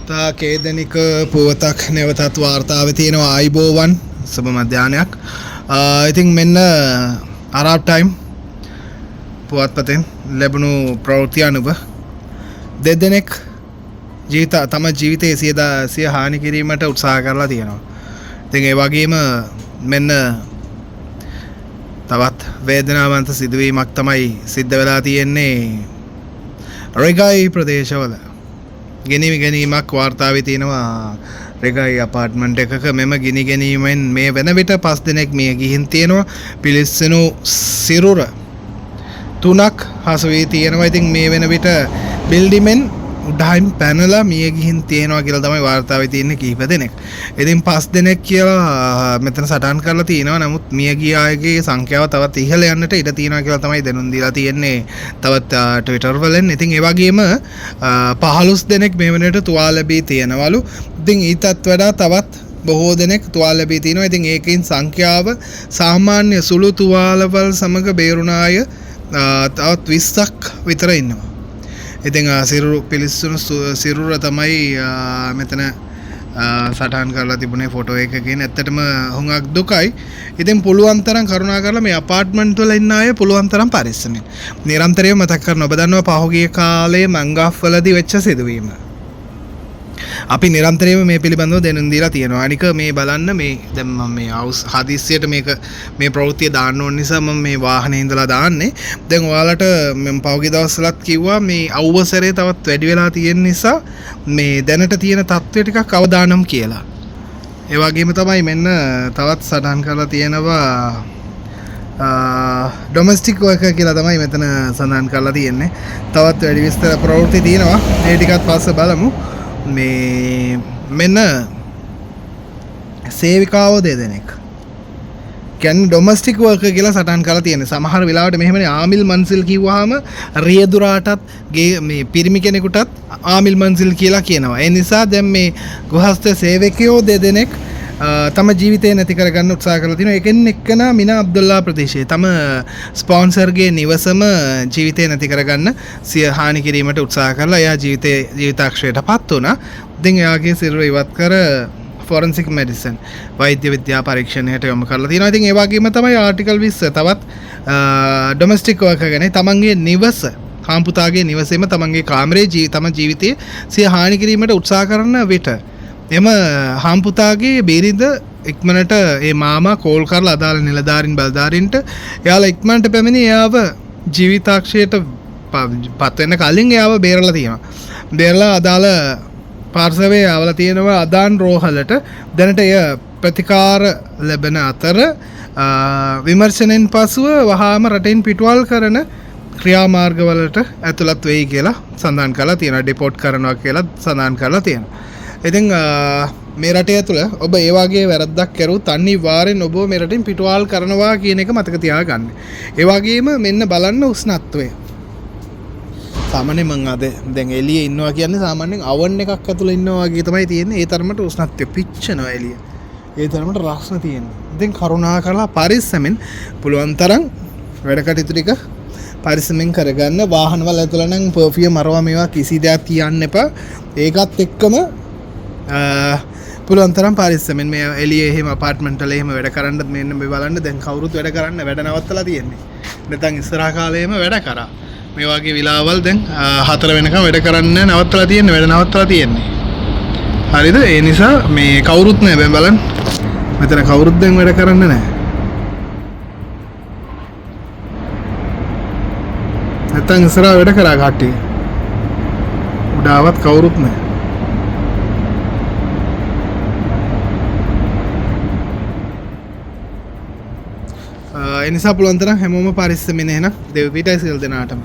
තා කේදනික පුවතක් නැවතත් වාර්තාවේ තියෙනවා. ආයිබෝවන්, සුබ මධ්‍යාහ්නයක්. ඉතින් මෙන්න අරාබ් ටයිම් පුවත්පතෙන් ලැබුණු ප්‍රවෘත්ති අනුව දෙදෙනෙක් තම ජීවිතයේ සිය හානි කිරීමට උත්සාහ කරලා තියෙනවා. ඉතින් ඒ වගේම මෙන්න තවත් වේදනාවන්ත සිදුවීමක් තමයි සිද්ධ වෙලා තියෙන්නේ රෙගයි ප්‍රදේශවල. ගිනි ගැනීමක් වාර්තාවේ තියෙනවා රෙගයි අපාර්ට්මන්ට් එකක. මෙම ගිනි ගැනීමෙන් මේ වෙන විට 5 දෙනෙක් මිය ගිහින් තියෙනවා. පිලිස්සෙනු සිරුර 3ක් හසු වී තියෙනවා. ඉතින් මේ වෙන විට බිල්ඩිමෙන් උඩහින් පැනලා මිය ගිහින් තියෙනවා කියලා තමයි වාර්තාවේ තියෙන්නේ කිහිප දෙනෙක්. ඉතින් 5 දෙනෙක් කියලා මෙතන සටහන් කරලා තියෙනවා. නමුත් මිය ගිය අයගේ සංඛ්‍යාව තවත් ඉහළ යන්නට ඉඩ තියෙනවා කියලා තමයි දැනුම් දීලා තියෙන්නේ තවත් ට්විටර් වලින්. ඉතින් ඒ වගේම 15 දෙනෙක් මේ වෙනකොට තුවාල ලැබී තියෙනවලු. ඉතින් ඊටත් වඩා තවත් බොහෝ දෙනෙක් තුවාල ලැබී තියෙනවා. ඉතින් ඒකෙන් සංඛ්‍යාව සාමාන්‍ය සුළු තුවාලවල් සමග බේරුණ අය තවත් 20ක් විතර ඉන්නවා. ඉතින් සිරුරු පිලිස්සුණු සිරුර තමයි මෙතන සටහන් කරලා තිබුණේ ෆොටෝ එකකින්. ඇත්තටම හුඟක් දුකයි. ඉතින් පුළුවන් තරම් කරුණා කරලා මේ අපාර්ට්මන්ට් වල ඉන්න අය පුළුවන් තරම් පරිස්සමෙන්. නිරන්තරයෙන්ම මතක් කරන ඔබ දන්නවා පහුගිය කාලේ මංගාෆ් වලදී වෙච්ච සිදුවීම. අපි නිරන්තරයෙන්ම මේ පිළිබඳව දැනුම් දීලා තියෙනවා. අනික මේ බලන්න මේ දැන් මම මේ හවුස් හදිස්සියට මේ ප්‍රවෘත්තිය දාන්න ඕන නිසා මම මේ වාහනේ ඉඳලා දාන්නේ. දැන් ඔයාලට මම පහුගිය දවස්වලත් කිව්වා මේ අවුව සැරේ තවත් වැඩි වෙලා තියෙන නිසා මේ දැනට තියෙන තත්ත්වය ටිකක් අවදානම් කියලා. ඒ වගේම තමයි මෙන්න තවත් සටහන් කරලා තියෙනවා ඩොමස්ටික් වර්කර් කියලා තමයි මෙතන සඳහන් කරලා තියෙන්නේ. තවත් වැඩි විස්තර ප්‍රවෘත්ති තියෙනවා. ඒ ටිකත් පස්සේ බලමු. මේ මෙන්න සේවිකාවෝ දෙදෙනෙක්. කියන්නේ ඩොමස්ටික් වර්කර් කියලා සටහන් කරලා තියෙන්නේ. සමහර වෙලාවට මෙහෙමනේ ආමිල් මන්සිල් කිව්වහම රියදුරාටත් ගේ මේ පිරිමි කෙනෙකුටත් ආමිල් මන්සිල් කියලා කියනවා. ඒ නිසා දැන් මේ ගෘහස්ත සේවකයෝ දෙදෙනෙක් තම ජීවිතය නැති කරගන්න උත්සාහ කරලා තිනවා. ඒකෙන් එක්කෙනා මිනා අබ්දුල්ලා ප්‍රදේශයේ තම ස්පොන්සර්ගේ නිවසම ජීවිතය නැති කරගන්න සිය හානි කිරීමට උත්සාහ කරලා එයා ජීවිතාක්ෂයට පත් වුණා. ඉතින් එයාගේ සිරුර ඉවත් කර ෆොරන්සික් මෙඩිසින් වෛද්‍ය විද්‍යා පරීක්ෂණයට යොමු කරලා තියෙනවා. ඉතින් ඒ වගේම තමයි ආටිකල් 20 තවත් ඩොමස්ටික් වර්කර් ගැන තමන්ගේ නිවස හාම්පුතාගේ නිවසේම තමන්ගේ කාමරේ තම ජීවිතයේ සිය හානි කිරීමට උත්සාහ කරන විට එම හාම්පුතාගේ බිරිඳ ඉක්මනට ඒ මාමා කෝල් කරලා අදාළ නිලධාරීන් බලධාරීන්ට එයාලා ඉක්මනට පැමිණි එයාව ජීවිතාක්ෂයට පත් වෙන්න කලින් එයාව බේරලා තියෙනවා. බේරලා අදාළ පාර්ශවයේ යවලා තියෙනවා අදාන් රෝහලට. දැනට එය ප්‍රතිකාර ලැබෙන අතර විමර්ශනයෙන් පසුව වහාම රටෙන් පිටුවල් කරන ක්‍රියාමාර්ගවලට ඇතුළත් වෙයි කියලා සඳහන් කරලා තියෙනවා. ඩිපෝට් කරනවා කියලා සඳහන් කරලා තියෙනවා. ඉතින් මේ රටේ ඇතුළ ඔබ ඒ වගේ වැරද්දක් කරුවොත් අනිවාර්යෙන් ඔබව මේ රටෙන් පිටුවහල් කරනවා කියන එක මතක තියාගන්න. ඒ වගේම මෙන්න බලන්න උෂ්ණත්වය. සාමාන්‍යයෙන් මං අද දැන් එළියේ ඉන්නවා කියන්නේ සාමාන්‍යයෙන් අවන් එකක් ඇතුළේ ඉන්නවා වගේ තමයි තියෙන්නේ. ඒ තරමට උෂ්ණත්වය පිච්චෙනවා එළිය. ඒ තරමට රස්න තියෙනවා. ඉතින් කරුණා කරලා පරිස්සමෙන් පුළුවන් තරම් වැඩ කටයුතු ටික පරිස්සමෙන් කරගන්න. වාහනවල ඇතුළ නම් පර්ෆියුම් අරවා මේවා කිසි දෙයක් තියන්න එපා. ඒකත් එක්කම පුළුවන් තරම් පරිස්සමෙන් මේ එළියේ එහෙම අපාර්ට්මන්ට් වල එහෙම වැඩ කරන්න මෙන්න මේ බලන්න දැන් කවුරුත් වැඩ කරන්න වැඩ නවත්තලා තියෙන්නේ. නැත්නම් ඉස්සරහා කාලේම වැඩ කරා. මේ වගේ විලාවල් දැන් 4 වෙනකම් වැඩ කරන්න නවත්තලා තියෙන්නේ, වැඩ නවත්තලා තියෙන්නේ. හරිද? ඒ නිසා මේ කවුරුත් නෑ. දැන් බලන්න. මෙතන කවුරුත් දැන් වැඩ කරන්න නෑ. නැත්නම් ඉස්සරහා වැඩ කරා කට්ටිය. උඩාවත් කවුරුත් නෑ. ඒ නිසා පුළුවන් තරම් හැමෝම පරිස්සමෙන් එහෙනම් දෙව් පිටයි සියලු දෙනාටම.